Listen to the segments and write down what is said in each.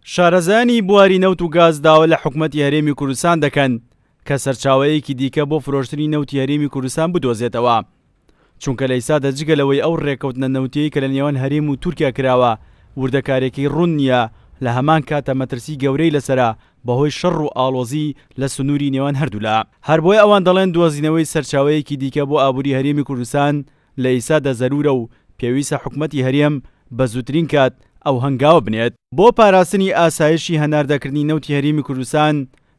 شارەزایانی بواری نەوت و گاز داوا لە حکومەتی هەرێمی کوردستان دەکەن کە سەرچاوەیەکی دیکە بۆ فرۆشتنی نەوتی هەرێمی کوردستان بدۆزێتەوە، چونکە لە ئیستادا جگە لەوەی ئەو رێککەوتنە نەوتیەی کە لە نێوان هەرێم و تورکیا کراوە وردەکاریەکەی روون نییە، لە هەمان کاتە مەترسی گەورەی لەسەرە بەهۆی شەڕ و ئاڵۆزی لە سنووری نێوان هەردوولا. هەربۆیە ئەوان دەڵێن دۆزینەوەی سەرچاوەیەکی دیکە بۆ ئابووری هەرێمی کوردستان لە ئیستادا زەروورە و پێویستە حکومەتی هەرێم بە زووترین کات ئەو هەنگاوە بنێت. بۆ پاراستنی ئاسایشی هەناردەکردنی نەوتی هەرێمی کوردستان،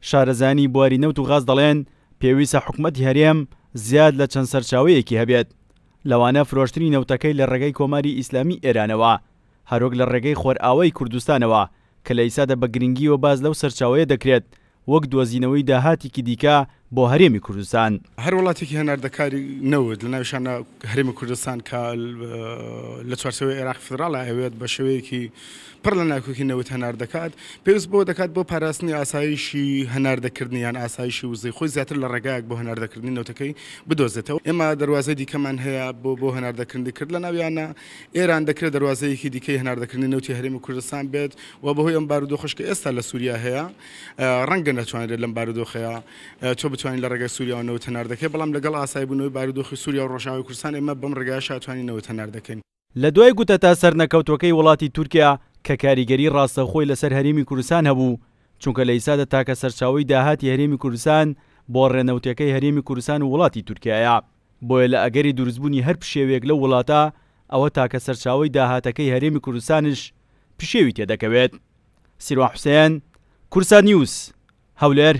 شارەزایانی بواری نەوت و غاز دەڵێن، پێویستە حکومەتی هەرێم زیاد لە چەند سەرچاوەیەکی هەبێت، لەوانە فرۆشتنی نەوتەکەی لە ڕێگەی کۆماری ئیسلامی ئێرانەوە، هەروەک لە ڕێگەی خۆرئاوای کوردستانەوە کە لە ئیستادا بە گرنگییەوە باس لەو سەرچاوەیە دەکرێت وەک دۆزینەوەی داهاتێکی دیکە بۆ هەرێمی کوردستان. هەر وڵاتێکی هەناردەکاری نەوت لە ناویشانە هەرێمی کوردستان کە لە چوارچێوەی عێراقی فیدراڵ ئەوێت بە شێوەیەکی پڕ لە ناکۆکی نەوت هەناردەکات، پێویست بەوە دەکات بۆ پاراستنی ئاسایشی هەناردەکردنی یان ئاسایشی وزەی خۆی زیاتر لە ڕێگایەک بۆ هەناردەکردنی نەوتەکەی بدۆزێتەوە. ئێمە دەروازەی دیکەمان هەیە بۆ بۆ هەناردەکردنی کرد لە ناویانە ئێران دەکرێت دەروازەیەکی دیکەی هەناردەکردنی نەوتی هەرێمی کوردستان بێت و بەهۆی ئەم بارودۆخەش کە ئێستا لە سووریا هەیە ڕەنگە نەتوانرێت لەم بارودۆخەیە تۆ بتوانین لە ڕێگای سووریاوە نەوت هەناردەکەی، بەڵام لەگەڵ ئاساییبوونەوەی بارودۆخی سووریا و ڕۆژئاوای کوردستان ئێمە بەم ڕێگایەش ئەتوانین نەوت هەناردەکەین. لە دوای گوتەتا سەرنەکەوتووەکەی وڵاتی تورکیا کە کاریگەری ڕاستەوخۆی لەسەر هەرێمی کوردستان هەبوو، چونکە لە ئیستادا تاکە سەرچاوەی داهاتی هەرێمی کوردستان بۆ ڕێنەوتەکەی هەرێمی کوردستان و وڵاتی تورکیایە، بۆیە لە ئەگەری دروستبوونی هەر پشێویەک لەو وڵاتە ئەوە تاکە سەرچاوەی داهاتەکەی هەرێمی کوردستانش پشێوی تێدەکەوێت. سیروان حوسێن، کوردسات نیوز، هەولێر.